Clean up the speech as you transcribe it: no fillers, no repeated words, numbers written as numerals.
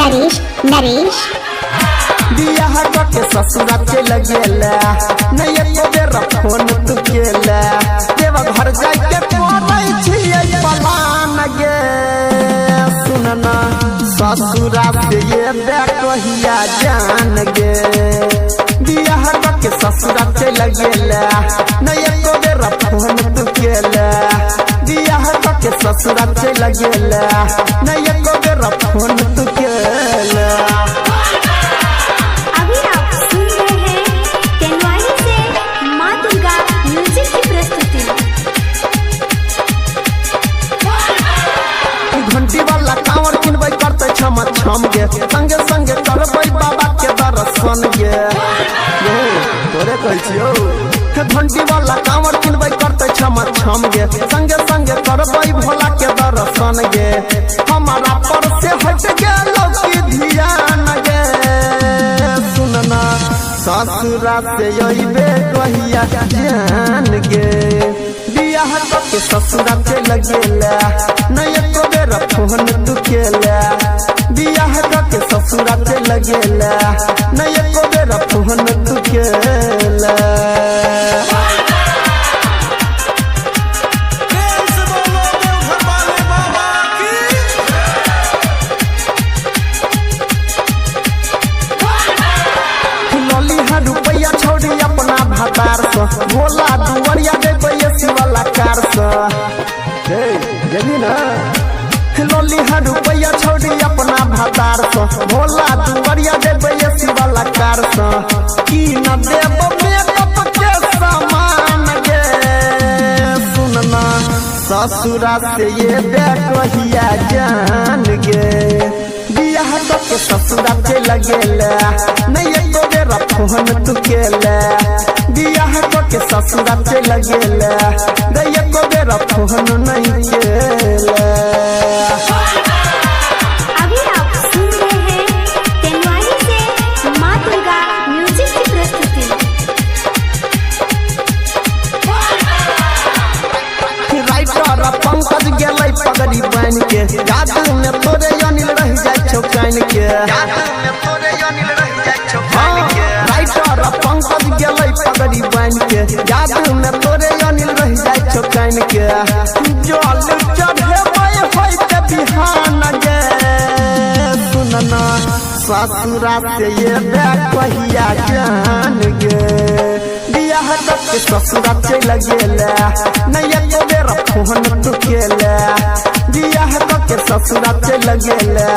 नरेश नरेश। बियाह के ससुरा चल गेला, नहीं एको बेर फोन तू केला। देव घर जाय के करै छियै पलान गे, सुनना ससुरा से ये बे कहिया जान गे। बियाह के ससुरा चल गेला, नहीं एको बेर फोन तू केला। बियाह के ससुरा चल गेला, नहीं एको बेर फोन तू केला। अभी आप सुन रहे हैं तेनवाही से माँ दुर्गा म्यूजिक की प्रस्तुति। घंटी वाला कांवर किनबै करते छम छम गे, संगे संगे करबै बाबा के दर्शन गे। यो तोरे कहै छियौ, घंटी वाला कांवर किनबै करते छम छम गे, संगे संगे करबै भोला के दर्शन गे। हमारा पर से हट गेलौ की ध्यान गे, सुनना ससुरा से अइबे कहिया जान गे। बियाह के ससुरा चल गेला, नहीं एको बेर फोन तू केला। बियाह के ससुरा चल गेला, नहीं एको बेर फोन तू केला। प्रेम से बोलो देवघर वाले बाबा की। लली है रुपया छोड़ी अपना भातार से, भोला दुआरिया देबै एसी वाला कार से। हे गेली ना, लली है रुपया छोड़ी अपना भातार से, भोला दुआरिया देबै एसी वाला कार से। की न देब मेकअप के सामान गे, सुनना ससुरा से ये बे कहिया जान गे। बियाह के ससुरा चल गेला, नहीं एको बेर फोन तू केला। बियाह के ससुरा चल गेला, नहीं एको बेर फोन नहीं केला। अभी आप सुन रहे हैं तेनवाही से माँ दुर्गा म्यूजिक की प्रस्तुति। राइटर पंकज गेलै पगड़ी बान्हि के, याद में तोरे अनिल रहि जाइ छौ कानि के। राइटर पंकज गेलै पगड़ी बान्हि के, याद में तोरे अनिल रहि जाइ छौ कानि के। जल चढ़ेबै होइत बिहान गे, सुनना ससुरा से ये बे कहिया जान गे। बियाह के ससुरा चल गेला, नहीं एको बेर फोन तू केला। बियाह के ससुरा चल गेला,